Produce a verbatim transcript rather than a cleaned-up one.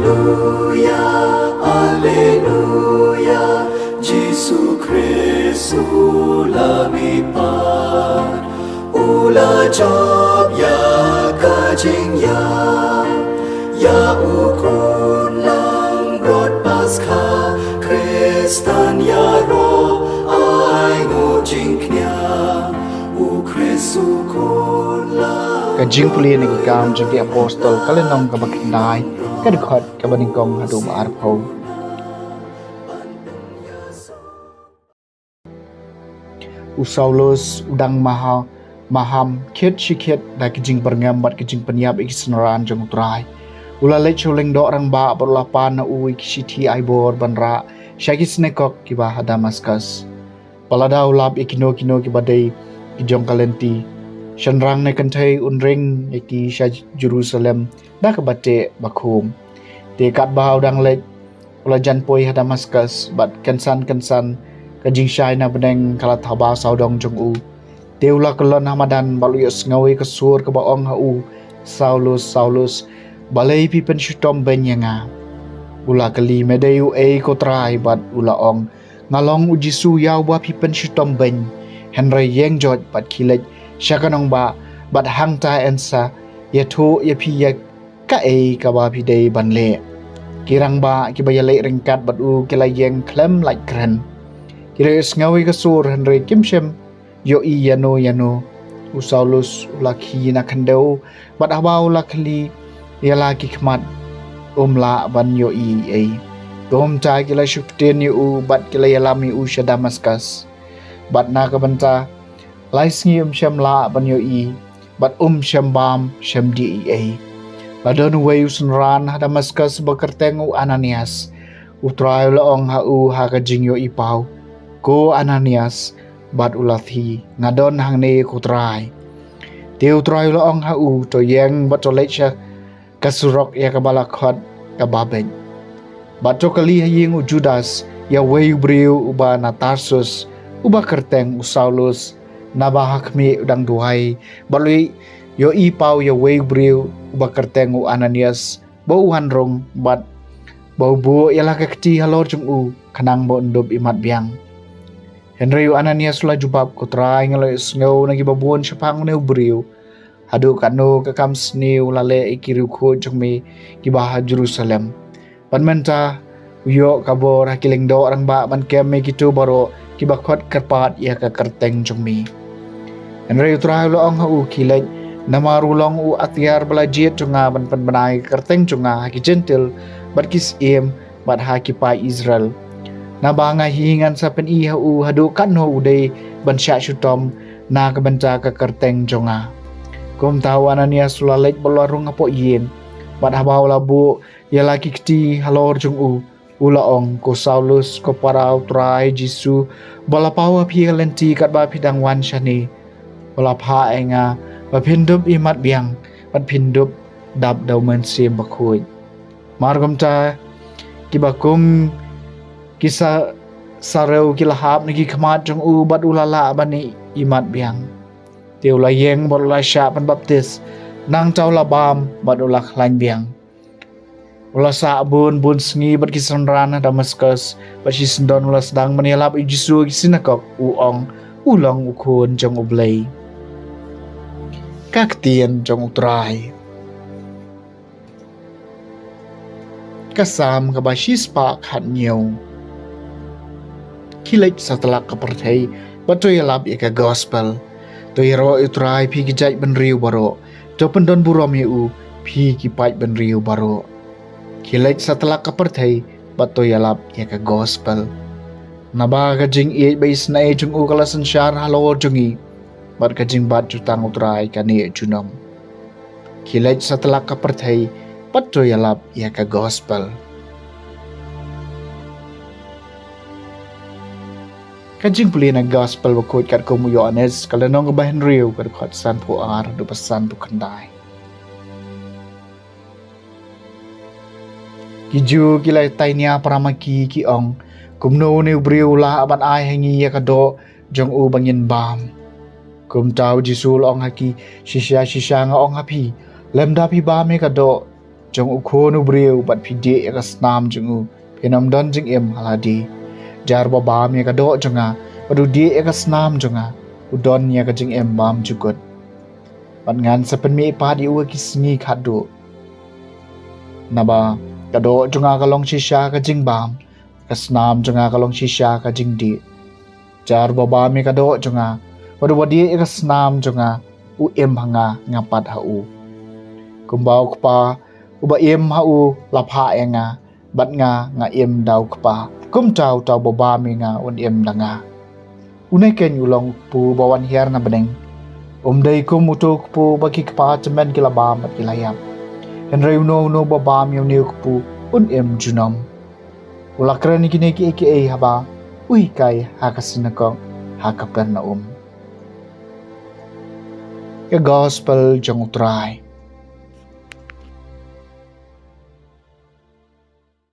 Alleluia, Alleluia, Jisu Khrist u la mihpat, u la jop ïa ka jingïap, ïa u khun langbrot Paskha, Khristan ïaroh ai nguh jingkñia, u Khrist u khun la. Ka jingpule na ki kam jong ki apostol ka lynnong kaba khyndai, ka dkhot kaba nyngkong haduh ba arphew. U Saulus u dang maha, maham khit shi khit da ki jingpyrngem bad ki jingpynïap ïa ki synran jong u Trai. U la leit sha u lyngdoh rangbah bad u la pan na u ïa ki shithi ai bor ban rah sha ki synagog kiba ha Damaskus. Ba lada u lap ïa kino kino kiba dei ki jong ka lynti, shynrang ne kynthei un ring ïa ki sha Jerusalem da kaba teh ba khum. Te katba u dang leit, u la jan poi ha Damaskus, bad kynsan kynsan ka jingshai na bneng ka la thaba sawdong jong u. Te u la kyllon ha madan bad u ïohsngew ïa ka sur kaba ong ha u, Saulus, Saulus, balei phi pynshitom beiñ ïa nga? U la kylli, me dei uei ko Trai? Bad u la ong, nga long u Jisu ïa uba phi pynshitom beiñ. Hynrei ïeng joit bad khie leit sha ka nongbah, bad hangta yn sa ïathuh ïa phi ïa kaei kaba phi dei ban leh. Ki rangbah kiba ïaleh ryngkat bad u ki la ïeng khlem lait kren. Ki la ïohsngew ïa ka sur hynrei kim shym ïohi ïano ïano. U Saulus u la khie na khyndew bad haba u la khylli ïa la ki khmat, um lah ban ïohi ei. Kumta ki la shu ktien ïa u bad ki la ïalam ïa u sha Damaskus. Bad na ka bynta lai sngi um shym lah ban ïohi bad um shym bam shym dih ei ei. La don uwei u synran ha Damaskus uba kyrteng u Ananias. U Trai u la ong ha u ha ka jingïohi paw, ko Ananias, bad u la thie, nga don hangne ko Trai. Te u Trai u la ong ha u, to ïeng bad to leit sha ka surok ïa kaba la khot ka Babek. Bad to kylli ha ïing u Judas, ïa uwei u briew uba na Tarsus, uba kyrteng u Saulus, naba ha khmih u dang duwai bad u ïohi paw ïa uwei u briew uba kyrteng u Ananias, ba u wan rung bad ba u buh ïa la ka kti halor jong u khnang ba un dup imat biang. Hynrei u Ananias u la jubab, ko Trai, nga la ïohsngew na kiba bun shaphang une u briew, haduh katno ka kam sniew u la leh ïa ki riewkhuid jong me kiba ha Jerusalem. Bad mynta u ïoh ka bor ha ki lyngdoh rangbah ban kem ïa kito baroh kiba khot kyrpad ïa ka kyrteng jong me. Hynrei u Trai u la ong ha u, khie leit, namar u long u atiar ba la jied jong nga ban pynbna ïa ka kyrteng jong nga ha ki Jentil bad ki syiem bad ha ki paid Israel. Naba nga hi ngan sa pyni ha u haduh katno u dei ban shah shitom na ka bynta ka kyrteng jong nga. Kumta u Ananias u la leit bad u la rung hapoh ïing. Bad haba u la buh ïa la ki kti halor jong u, u la ong, ko Saulus, ko para u Trai Jisu, ba la paw ha phi ha lynti katba phi dang wan shane, u la phah ïa nga ba phin dup imat biang bad phin dup dap da u Mynsiem Bakhuid. Mar kumta kiba kum ki sa, sarew ki la hap na ki khmat jong u bad u la lah ban imat biang. Te u la ïeng bad u la shah pynbaptis, nangta u la bam bad u la khlaiñ biang. U la sah bun bun sngi bad ki synran ha Damaskus, bad shisyndon u la sdang ban ïalap ïa u Jisu ha ki synagog, u ong u long u Khun jong U Blei. Ka ktien jong U Trai. Ka Salm kaba shispah khathynñiew. Khie leit satlak ka pyrthei bad to ïalap ïa ka gospel. To ïaroh ïa U Trai phi ki jaitbynriew baroh. To pyndonburom ïa u phi ki paidbynriew baroh. Khie leit satlak ka pyrthei bad to ïalap ïa ka gospel. Naba ka jingïeit ba isynei jong u ka la synshar halor jong ngi, bad ka jingbat jutang U Trai ka neh junom. Khie leit satlak ka pyrthei bad to ïalap ïa ka gospel. Ka jingpule na gospel bakhuid katkum u Ïoannis, ka lynnong kaba hynriew, ka dkhot sanphew ar haduh ba sanphew khyndai. Ki Jiw ki la tainia para ma ki, ki ong, kumno une u briew u lah ban ai ha ngi ïa ka doh jong u ba ngin bam? Kumta u Jisu u la ong ha ki, shisha shisha nga ong ha phi, lymda phi bam ïa ka doh jong U Khun u briew, bad phi dieh ïa ka snam jong u, phin ym don jingim ha lade. Jar uba bam ïa ka doh jong nga bad u dieh ïa ka snam jong nga, u don ïa ka jingim bymjukut, bad ngan sa pynmih pat ïa u ha ki sngi khatduh. Naba ka doh jong nga ka long shisha ka jingbam, ka snam jong nga ka long shisha ka jingdih. Jar uba bam ïa ka doh jong nga bad uba dieh ïa ka snam jong nga, u im ha nga, nga pat ha u. Kumba U Kpa uba im ha u la phah ïa nga, bad nga, nga im da U Kpa, kumta uta uba bam ïa nga un im da nga. Une keiñ u long U Kpu ba wan hiar na bneng. Um dei kum uto U Kpu ba ki kpa tymmen ki la bam bad ki la ïap, hynrei uno uno ba bam ïa une U Kpu un im junom. U la kren ïa kine kiei kiei haba u hikai ha ka synagog ha Kapernaum. Ka Gospel jong U Trai.